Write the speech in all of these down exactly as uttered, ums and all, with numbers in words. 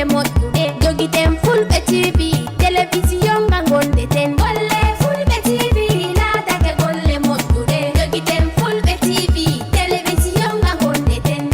Moƴƴude jogiten Fulɓe T V, telewisiyon nga ngonɗeten. Golle Fulɓe T V laatake golle moƴƴuɗe. Jogiten Fulɓe T V, telewisiyon nga ngonɗeten.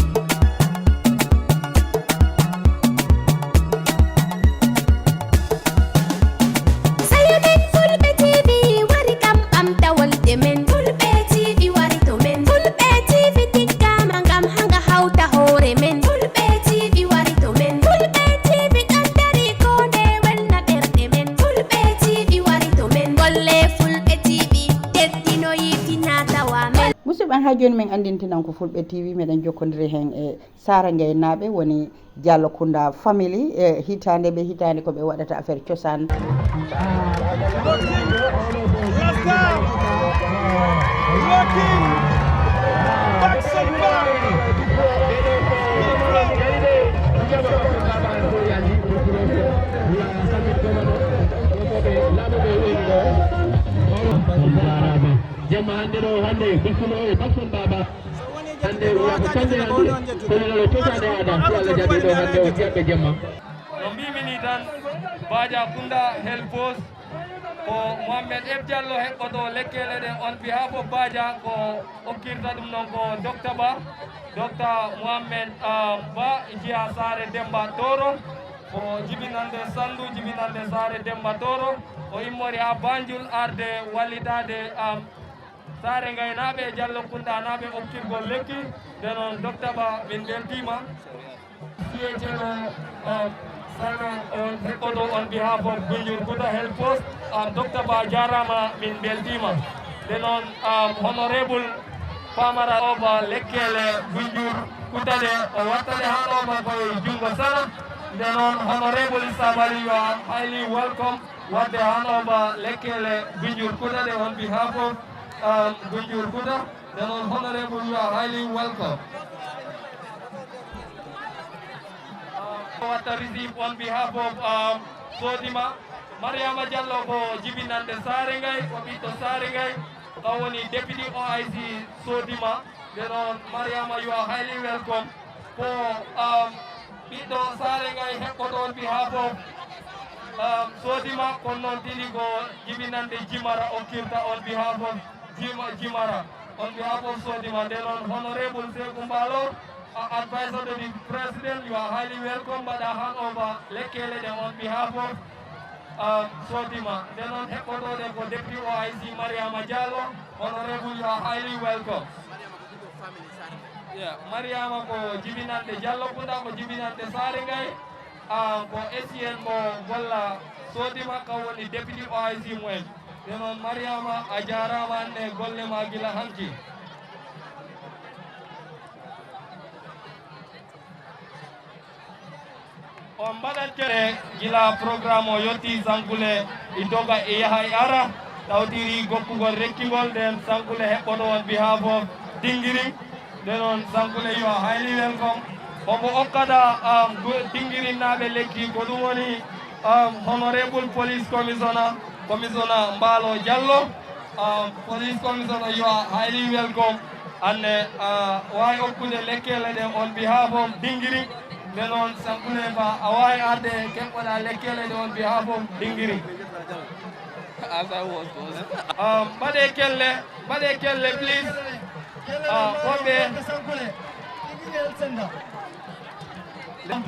Sayo men Fulɓe T V wari kam ɓamta wolde men. Fulɓe T V wari to men. Fulɓe T V tiggama ngam hanga hawta hoore men. Fulɓe T V wari to men. Fulɓe T V ɗon dari ko nde welna ɓerɗe men. Fulɓe T V wari to men. Golle Fulɓe T V teddinoyi fina tawa men. Musidɓe, haa jooni min anndintinan ko Fulɓe T V, meɗen jokkondiri heen e Saare Ngaynaaɓe, woni Diallo Kunda family, e hitaande be hitaande ko ɓe waɗata affaire cosaan. Jemma hannde ɗo, hannde, bismillah, e Bakson Baba. Hannde wiya ko cande hannde, kono noon totaade aada, so Allah jaɓi ɗo hannde o jiyatɓe jemma. No mbimi ni tan, Baja Kunda Helpos, ko Mohamed F Diallo heɓɓoto lekkele ɗe on behalf of Baja, ko okkirta ɗum noon ko Docteur Ba, Docteur Mohamed, ah, Ba, jeyaa Saare Demba Tooro, ko jibinande Sanndu, jibinande Saare Demba Tooro, o immori haa Banjul arde wallitaade, ah, Saare Ngaynaaɓe e Jallo Kundanaaɓe okkirgol lekki. Nde noon, Docteur Ba, min mbeltiima. Siyeteɗo, um, Salman, on heɓɓoto on behalf of Gunjur Kuta Health Post. Um, Docteur Ba jaaraama, min mbeltiima. Nde noon, um, Honorable Famara Oba lekkele Gunjur Kuta ɗe, o watta ɗe haa ɗo ma koye junngo sala. Nde noon, Honorable Sabali, you are highly welcome. Wadde haa ɗo ma lekkele Gunjur Kuta ɗe on behalf of, um, Gunjur Kuta. Nde noon, Honorable, you are highly welcome. Uh, watta receive on behalf of, um, Sodima. Mariama Diallo ko jibinande Saare Ngay, ko ɓiɗɗo Saare Ngay. Kan woni Deputy O I C Sodima. Nde noon, Mariama, you are highly welcome. Ko, um, ɓiɗɗo Saare Ngay heɓɓoto on behalf of, um, Sodima, kono noon tigi ko jibinande Jimara okkirta on behalf of Jima-, Jimara. On behalf of Sodima. Nde noon, Honorable Seku Mballo, a advisor to the President, you are highly welcome. Mbaɗa hand over lekkele ɗe on behalf of, um, Sodima. Nde noon, heɓɓotooɗe ko Deputy O I C Mariama Diallo. Honorable, you are highly welcome. Yeah, Mariama ko jibinande Jallo Kunda, ko jibinande Saare Ngay. Ah, ko S E N mo golla Sodima, kan woni Deputy O I C mumen. Nde noon, Mariama, a jaaraama, anne golle ma gila hanki. On mbaɗat kere gila programme o yotti, Sankule e doga e yaha e ara, tawtiri gokkugol rekkingol, nden Sankule heɓɓoto on behalf of Dingiri. Nde noon, Sankule, you are highly welcome. Omo okkata, um, go-, Dingirinnaaɓe lekki, ko ɗum woni, um, Honorable Police Commissioner, Commissioner Mbaalo Diallo. Um, Police Commissioner, you are highly welcome. Anne, uh, waawi okkude lekkele ɗe on behalf of Dingiri. Nde noon, Sankule Ba, a waawi arde keɓɓoɗa lekkele ɗe on behalf of Dingiri. As I was, boss. Um, mbaɗe kelle, mbaɗe kelle, please. Uh, wonɓe. Min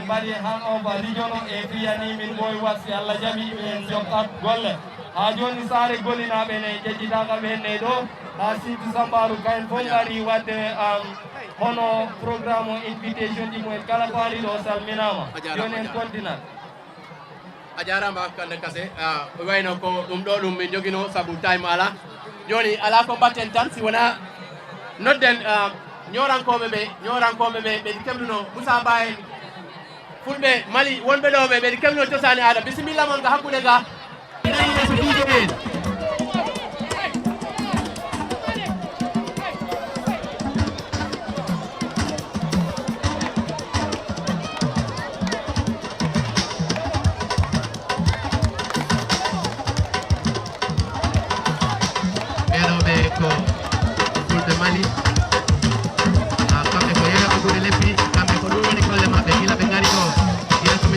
mbaɗi han on ba regional e fiyani min ɓooy wat, si Allah jaɓi, min jokkat golle. Haa jooni Saare Golinaaɓe ne jejjitaaka ɓe ne ɗo. Haa Sinthiou Samparu, kayen fof ngari waɗde, um, hono programme o, invitation ji mumen kala faaliiɗo o salminaama. A jaaraama, jooni en a jaaraama. Kontinat. A jaaraama, Kande Kase. Ah, ko wayno ko ɗum ɗo ɗum min njoginoo sabu time alaa. Jooni alaa ko mbaɗten tan si wonaa nodden, ah, ñoorankooɓe ɓe, ñoorankooɓe ɓe, ɓe kebluno Moussa Ba en. Fulɓe Mali wonɓe ɗo ɓe, ɓe kebluno cosaani aada. Bisimilla mon ga hakkunde ga. Ɓeeɗo ɓe ko Fulɓe Mali. Ah, kamɓe ko yeeya ko ɓuri leppi, kamɓe ko ɗum woni golle maɓɓe, gila ɓe ngari ɗo. Yeeso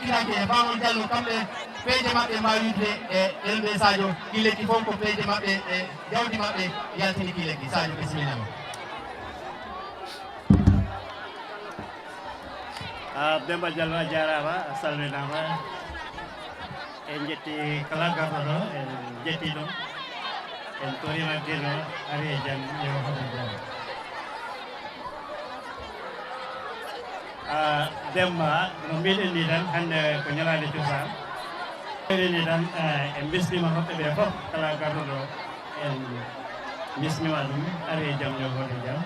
Itaake e Famol Jallo, kamɓe peeje maɓɓe mbaawi wiide e Elbe Sadio, kii lekki fof ko peeje maɓɓe e jawdi maɓɓe yaltini kii lekki. Sadio, bisimilla ma. Ah, Demba Diallo, a jaaraama, a salminaama. En njetti kala garɗo ɗo, en njetti ɗum. En toriima Geno, ari e jam, yo hoto jam. Ah, Demba, no mbiɗen ni tan, hannde ko ñalaande cosaan. Mbiɗen ni tan, eh, en mbismiima hoɓɓe ɓe fof, kala garɗo ɗo, en mbismiima ɗum, ari e jam, yo hoto jam.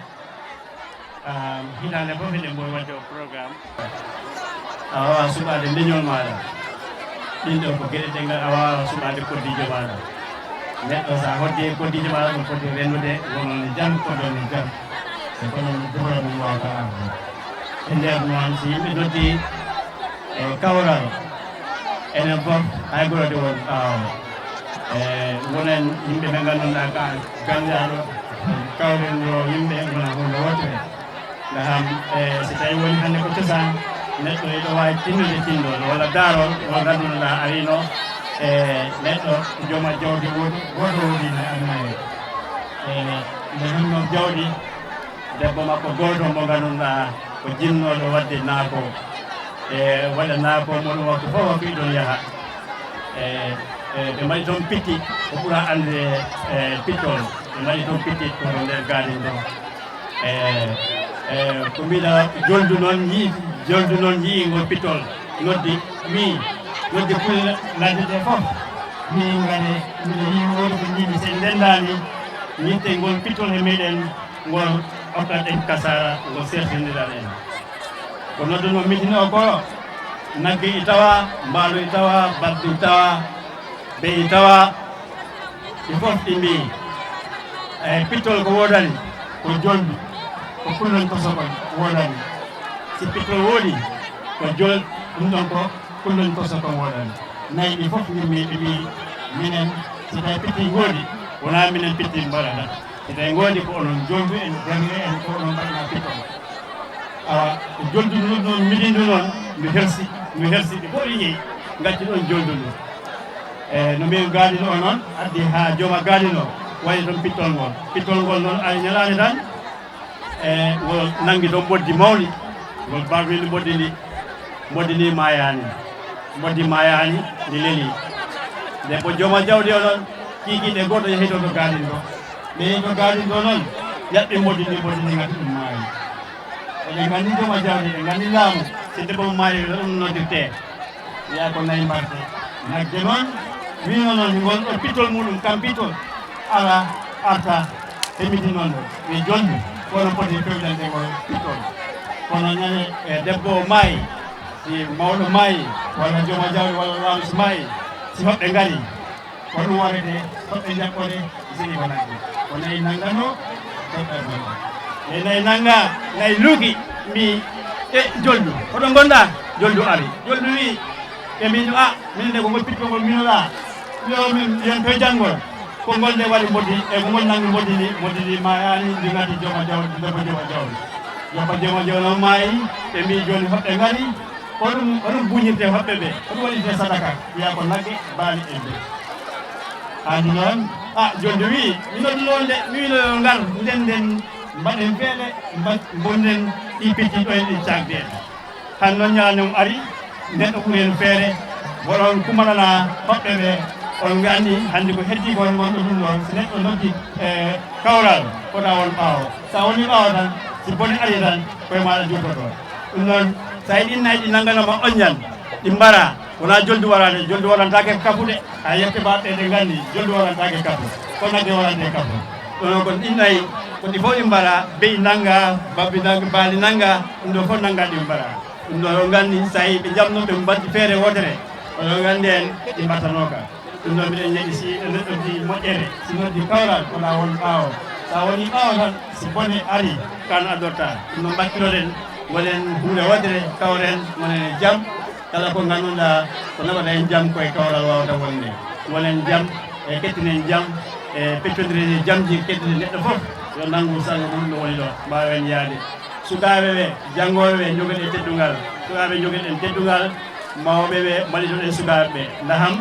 Ah, hitaande fof eɗen mbawi waɗde o programme. A waawaa suɓaade leñol maaɗa. Ɗin ɗo ko geɗe ɗe ngal-, a waawaa suɓaade koddiijo maaɗa. Neɗɗo, so a hoddii e koddiijo maaɗa, ɗum foti rennude, wonon e jam, koddon e jam. E kono ɗum jogora ɗum waawata arde. E nder noon, so yimɓe noddii e kawral, enen fof hay gooto won ɓaawo. E wonen yimɓe ɓe ngannduɗaa ka ganndiyaɗo kawren yo yimɓe ngona huunde wootere. Ngaham, e so tawi woni hannde ko cosaan, neɗɗo ina waawi tinnude tinndol walla daarol ngol ngannduɗaa arino e neɗɗo jooma jawdi wooto, gooto woodi ne aduna he. E nde honno jawdi debbo makko gooto mo ngannduɗaa ko jinnooɗo waɗde naako, e waɗa naako muɗum waktu fof waktu iɗon yaha. E, e, ɓe mbaɗi toon pitti, ko ɓura annde, e, pittol. Ɓe mbaɗi toon pitti ko to nder gaadin ɗo. E, e, ko mbiɗa joldu noon yii, joldu noon yii ngol pittol. Noddi, mi, noddi kulle ladde ɗe fof. Mi ngare, mbiɗa yii wooto ko jiimi, so en ndenndaani, ñitte ngol pittol he meɗen, ngol okkat en kasaara, ngol sertindiran en. Ko nodduno mitin o ko, nagge i tawa, mbaalu i tawa, baddi i tawa, be i tawa, ɗi fof ɗi mbii, eyi, pittol ko woodani, ko joldu, ko kullon koso kon woodani. Si pittol woodi, ko jol, ɗum ɗon ko kullon koso kon woodani. Nayi ɗi fof ngimmi, ɓe mbii, minen, si tawi pitti ngoodi, wonaa minen pitti mbaɗata. Eɗen ngoodi ko onon joldu en, darnde en, ko onon mbaɗna pittol. Awa, ko joldu ndu noon, midindu noon, ndu hersi, ndu hersi, ɓe fof ɓe njehi, ngacci ɗoon joldu ndu. E no mbiyen gaadino o noon, addi haa jooma gaadino, waɗi toon pittol ngol. Pittol ngol noon, ari ñalaande tan, e ngol nanngi toon mboddi mawndi, ngol barmini mboddi ndi. Mboddi ndi maayaani. Mboddi maayaani, ndi lelii. Nde ko jooma jawdi o noon, kiikiiɗe gooto yehi to, to gaadin to. Nde yehi to gaadin to noon, yaɓɓi mboddi ndi, mboddi ndi ngati ɗum maayi. Eɗen nganndi jooma jawdi, eɗen nganndi laamu, si debbo mum maayi, ko ɗum noddirtee. Wiyaa ko nayi mbaɗtee. Nagge noon, wiino noon, ngol ɗo pittol muɗum, kam pittol, ala, arta, hemiti noon ɗo. Ɓe jolni, kono poti fewjande ngol pittol. Kono ñande, e, debbo o maayi, si mawɗo maayi, walla jooma jawdi, walla laamu si maayi, si hoɓɓe ngari, ko ɗum waɗetee, hoɓɓe njaɓɓode, sini ko nagge. Ko nayi nannganoo, hoɓɓe nannga. Nde nayi nannga, nayi luuki, mbii, "E, joldu, hoɗo ngonɗaa?" Joldu ari. Joldu wii, ɓe mbii, "A, minen de ko ngol pittol ngol minoɗaa." Yo min, yen to janngol. Ko ngol nde waɗi mboddi, e ko ngol nanngi mboddi ndi, mboddi ndi maayaani, ndi ngati jooma jawdi, debbo jooma jawdi. Debbo jooma jawdi noon maayi, ɓe mbii, "Jooni hoɓɓe ngari, ko ɗum, ko ɗum buñirtee hoɓɓe ɓe, ko ɗum waɗirtee sadaka?" Wiyaa ko nagge, baali e bee. Andi noon, a, joldu wii, "Mi noddu noon de, mi wiino yo ngar, nden nden, mbaɗen feere, mba-, mbonden ɗi pitti ɗo en ɗi caagde en." Hannde noon ñalaande mum ari, neɗɗo ɓuri heen feere, mboɗon kumanana hoɓɓe ɓe, on nganndi hannde ko heddii ko on ngonɗo ɗum ɗoon, so neɗɗo noddi e kawral, fota won ɓaawo. So a wonii ɓaawo tan, si bone ari tan, koye maaɗa juutotoo. Ɗum noon, so a yiɗi nayi ɗi nannganooma oññan, ɗi mbaraa, wonaa joldu waraade, joldu warantaake kafu de, a yette baɗɗe ɗe nganndi, joldu warantaake kafu, ko nagge warante kafu. Ɗum noon ko ɗi nayi, ko ɗi fof ɗi mbaraa, beyi nannga, babbi nannga, baali nannga, ɗum ɗo fof nannga ɗi mbaraa. Ɗum ɗo yo nganndi, so tawi ɓe njamno, ɓe mbaɗi feere wootere, ko yo nganndi en ɗi mbattanooka. Ɗum ɗo mbiɗen ñaaɗi, si neɗɗo di moƴƴere, si noddi kawral, ko ɗa won ɓaawo. So a woni ɓaawo tan, si bone ari, kan addorta. Ɗum ɗo mbattiroɗen, ngonen huunde wootere, kawren, ngonen e jam. Kala ko ngannduɗaa ko naɓata en jam, ko e kawral waawata wonde. Ngonen jam, e kettinen jam, e peccondiren e jamji, kettinen neɗɗo fof. Yo nanngu sago mum no woni ɗo, mbaawen yaade. Sukaaɓe ɓe, janngooɓe ɓe, njogoɗen teddungal. Sukaaɓe, njogoɗen teddungal. Mawɓe ɓe mballiton en sukaaɓe ɓe, ndaham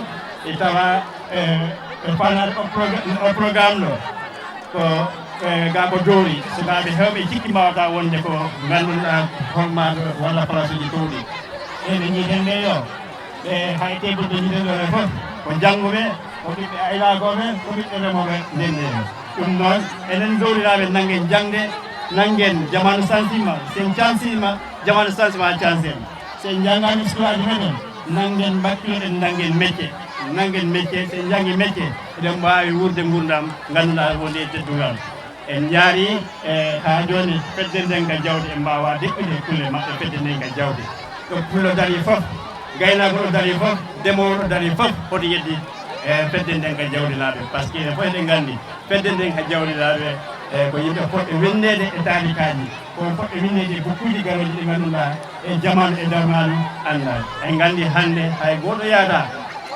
e tawa e e faanaade o proga- o programme ɗo ko e ga ko doori. Sukaaɓe heewɓe cikki mbaawata wonde ko ngannduɗaa hormaaɓe walla palasuuji towɗi. Ɓe ɓe njiiten ɓe yo ɓe hay tebul ɓe njiiten ɗo ɓe fof ko jannguɓe, ko ɓiɓɓe aynaakoɓe, ko ɓiɓɓe remooɓe ndennde. Ɗum noon enen dowliraaɓe nanngen jaŋde, nanngen jamaanu sansiima, sen cansiima jamaanu sansiima cansen. So en njanngaani sukaaji meɗen, nanngen mbakkilo ɗen nanngen mecce, nanngen mecce, so en njanngi mecce eɗen mbaawi wuurde nguurndam ngannduɗaa wonde e teddungal. En njaarii e haa jooni fedde nden ka jawdi en mbaawaa deƴƴude kulle maɓɓe fedde nden ka jawdi. Ɗo pullo darii fof, gaynaako ɗo darii fof, demoowo ɗo darii fof hoto yeddi e fedde nden ka jawdi laaɓe, parce que ene fof eɗen nganndi fedde nden ka jawdi laaɓe e ko yimɓe fotɓe winndeede e taarikaaji, ko fotɓe winndeede e bukkuuji garooji ɗi ngannduɗaa e jamaanu e darmaanu anndaa. En nganndi hannde hay gooto yaada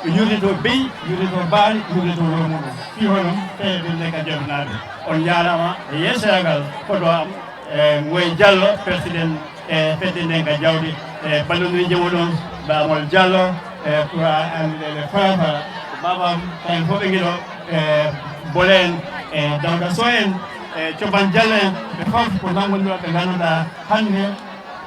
yurlito beyi, yurlito baali, yurlito wuro muɗum fii hono fedde nden ka jawdi laaɓe. On njaaraama e yeesoyagal koɗo am e Ngoye Diallo, président e fedde nden ka jawdi e ballondirinje muɗum, Bamol Diallo e pour anndude le fara fara. Babam kayen fof ɓe ngiɗo e Bole en e Dawda Sow en e Coban Diallo en, ɓe fof ko nanngondirooɓe ɓe ngannduɗaa hannde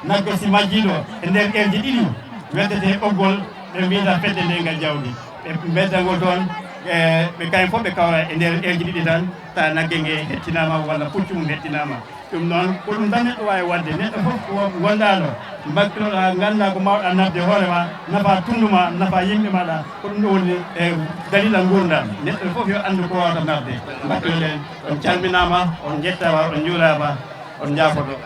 nagge si majjiiɗo e nder heure ji ɗiɗi weddete ɓoggol ɓe mbiida fedde nden ka jawdi. Ɓe mbeddangol toon e ɓe kayen fof ɓe kawra e nder heure ji ɗiɗi tan tawa nagge nge hettinaama walla puccu mum hettinaama. Ɗum noon ko ɗum tan neɗɗo waawi waɗde. Neɗɗo fof ko ngonɗaaɗo mbakkiloɗaa nganndaa ko mbaawɗaa naɓde hoore ma, nafa tunndu ma, nafa yimɓe maɗa, ko ɗum ɗo woni e dalila nguurndam. Neɗɗo fof yo anndu ko wawata naɓde. Mbakkiloɗen, on calminaama, on njettaama, on njuuraama, on njaafoto.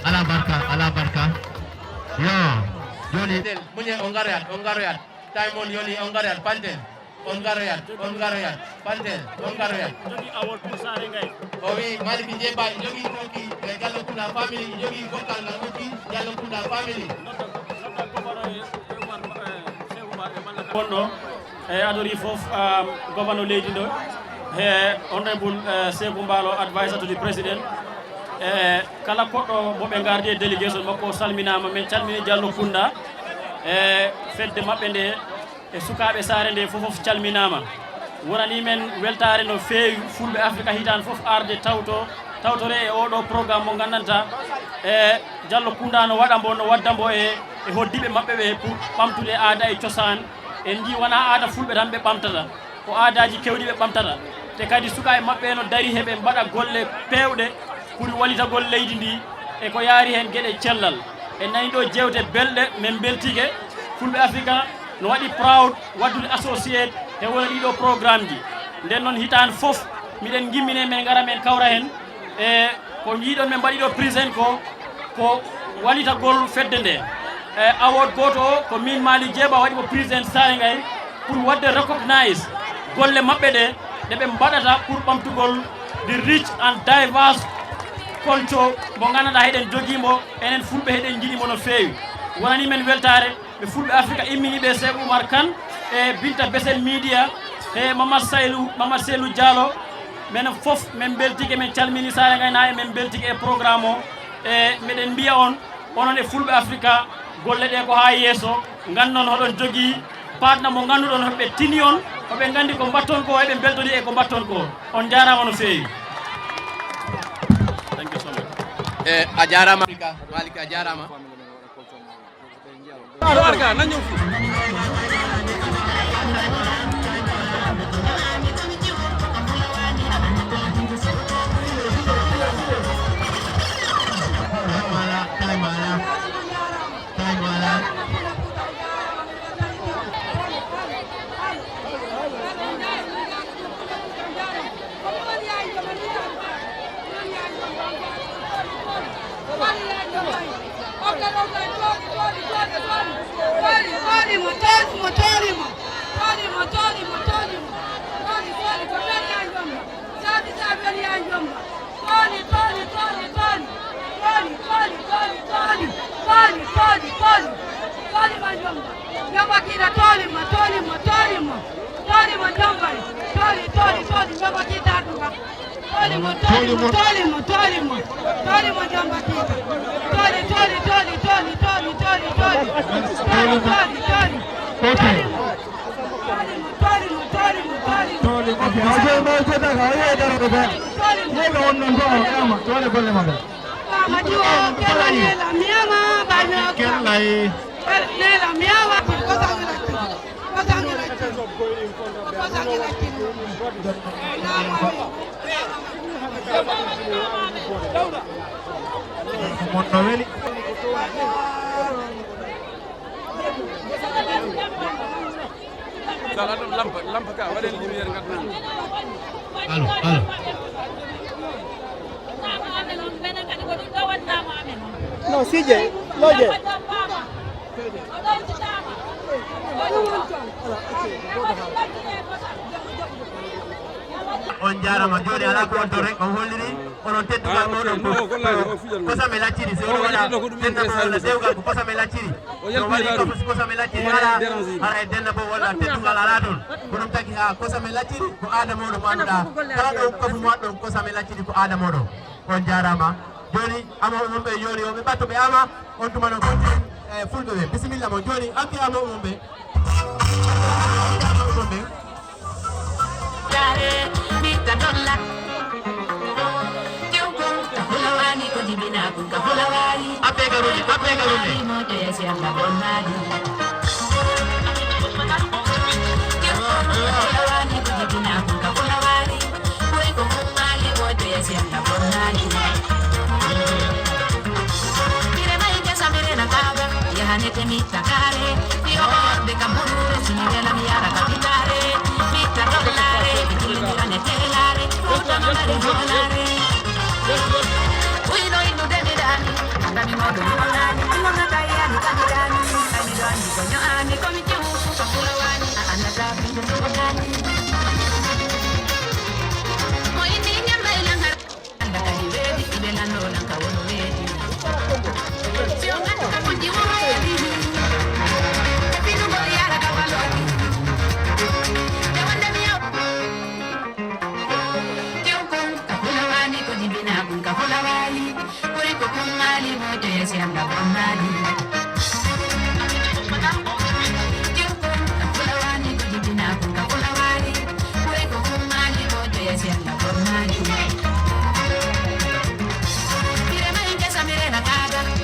Ala barka, ala barka. Yo, joni. Muñe, on garoyat, on garoyat. Time on yoni, on garoyat, panten. On garoyat, on garoyat, panten, on garoyat. Jogi awol pour Saare Ngaye. O wi Malick Dieng Ba, jogi toki, e Diallo Kounda family, jogi vocal ngal hokki Diallo Kounda family. Nodda, nodda gouverneur e Umar, e Cheikh Oumar e Malla Kane. Wonɗo, e adori fof, um, gouverneur leydi ɗo, e honorable, eh, Sekou Mbalo, advisor to the president. E kala koɗɗo mo ɓe gardi e délégation makko, o salminaama. Min calmini Diallo Kounda e fedde maɓɓe nde, e sukaaɓe saare nde fof, fof calminaama. Wonani men weltaare no feewi, Fulɓe Afrika hitaande fof arde tawto, tawtore e oɗo programme mo nganndantaa, e Diallo Kounda no waɗa mbo, no wadda mbo e, e hoddiiɓe maɓɓe ɓe pour ɓamtude aada e cosaan. En njii wonaa aada Fulɓe tan ɓe ɓamtata, ko aadaaji keewɗi ɓe ɓamtata. Te kadi sukaaɓe maɓɓe no dari heɓe mbaɗa golle peewɗe pour wallitagol leydi ndi e ko yaari heen geɗe cellal. En nani ɗo jeewte belɗe, min mbeltike. Fulɓe Afrika no waɗi proud waddude associate e wona ɗiɗo programmeji. Nden noon hitaande fof miɗen ngimmine, min ngara min kawra heen. E ko njiiɗon min mbaɗi ɗo present ko, ko walitagol fedde nde. E award gooto o ko min Malick Dieng Ba waɗi mo present Saare Ngaye pour waɗde recognize golle maɓɓe ɗe, ɗe ɓe mbaɗata pour ɓamtugol the rich and diverse culture mo nganndanɗaa heɗen jogii mo, enen Fulɓe heɗen njiɗi mo no feewi. Wonani men weltaare. Ɓe Fulɓe Afrika immini ɓe Seeku Umar Kan e Binta Besel Media e Mamad Saylu, Mamad Sellu Diallo. Menen fof min mbeltike, min calmini Saare Ngaye naaɓe, min mbeltike e programme o. E meɗen mbiya on, onon e Fulɓe Afrika, golle ɗe ko haa yeeso. Nganndon hoɗon jogii partner mo ngannduɗon hoɓe tini on, hoɓe nganndi ko mbatton ko, eɓe mbeltodi e ko mbatton ko. On njaaraama no feewi. Thank you so much. E a jaaraama. Afrika, Malick a jaaraama. Toli, toli, toli, toli, toli, toli, toli, toli, toli, ma Jomba. Jomba Kiita, toli ma, toli ma, toli ma, toli ma Jomba. Toli, toli, toli, Jomba Kiita Adduga. Toli ma, toli ma, toli ma, toli ma, toli ma Jomba Kiita. Toli, toli, toli, toli, toli, toli, toli. Toli, toli, toli. Ok. Toli ma, toli ma, toli ma, toli ma. Toli ma. Ok, o jooɗi ma, o jooɗi ma, o yehi daro ko ben. Toli ma. Yehi ka wonnon to, o ƴama, toli golle ma ɓe. Babaji o kela nela miyama baño. Kela e. Nela miyama ko sangi lakki. Ko sangi lakki. Ko sangi lakki. Ko mon no weli. Sala ɗum lampa, lampa ka, waɗen lumière ngaddan. Allo, allo. Non, si je, lo je. On jaarama. Jooni alaa ko on to rek, on holliri onon teddungal mooɗon ko kosam e lacciri. So oɗo waɗa denna ko walla dewgal ko kosam e lacciri. So waɗi ko kosam e lacciri alaa, hara e denna bo walla teddungal alaa toon. Ko ɗum tagi haa kosam e lacciri ko aada mooɗon mo annduɗaa. Kala ɗo kafu mo waɗɗon kosam e lacciri ko aada mooɗon. On jaarama. Jooni amooɓe mon ɓe jooni yo ɓe ɓatto ɓe ama. On tuma no konti e fulɓe ɓe. Bisimilla mon. Jooni akke amooɓe mon ɓe. Amooɓe mon ɓe. Appe garude, appe garude. Yahane temi takare, yo orde ka murure, sini wela mi yara ka fitare. Mita dollare, mi tili mi rane telare, uta ma mari volare. Uy no indu demi dani, anda mi modo mi dani, ino na kaya ni kani dani, kani dani, konyo ani, komi kiu, komi lawani, anda tapi ni dani. Mo ini nyamai langar.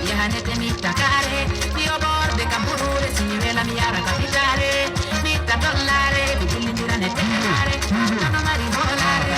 Yahane temi takare, mi o borde ka murure, sini wela mi yara ka fitare. Mi ta dollare, mi tillindira ne tenare. Kono mari volare.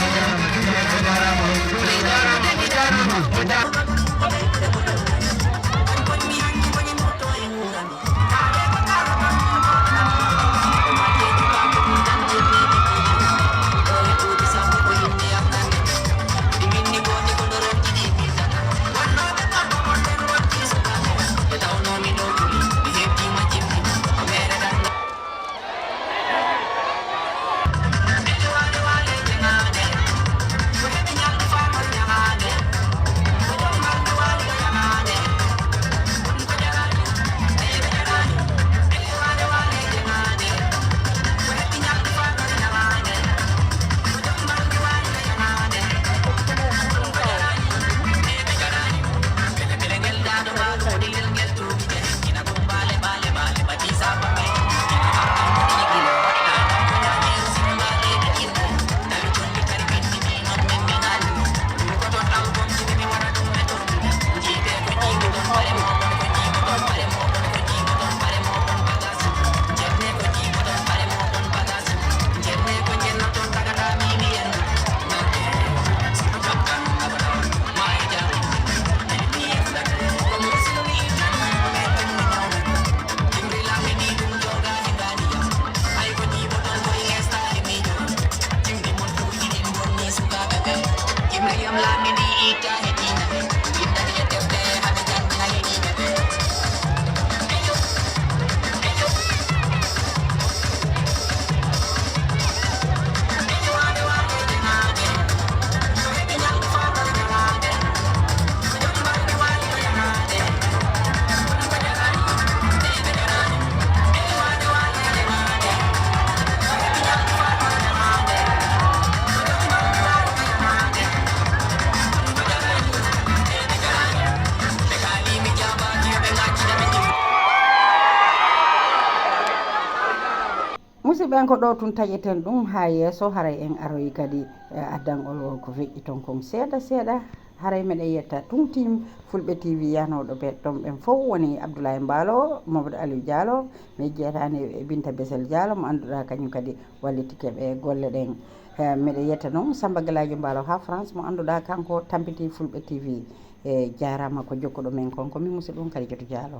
Musidɓe, ko ɗo tun taƴeten ɗum haa yeeso, haray en aroyi kadi, eh, addangol ngol ko feƴƴi ton kon seeɗa seeɗa. Haray meɗen yetta tun tim Fulɓe T V yahnooɗo ɓe ɗon ɓen fow woni Abdoulaye Mbaalo, Mamadou Aliou Diallo, mi jeetaani e Binta Besel Diallo mo annduɗaa kañum kadi wallitike ɓe golle ɗen. Eh, meɗen yetta noon Samba Galadio Mbaalo haa France mo annduɗaa kanko tampiti Fulɓe T V. E jaaraama ko jokkuɗo men kon, ko min musidɗo on Kadijatou Diallo.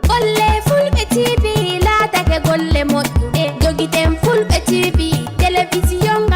Golle Fulɓe T V laatake golle moƴƴuɗe. Jogiten Fulɓe T V, télévision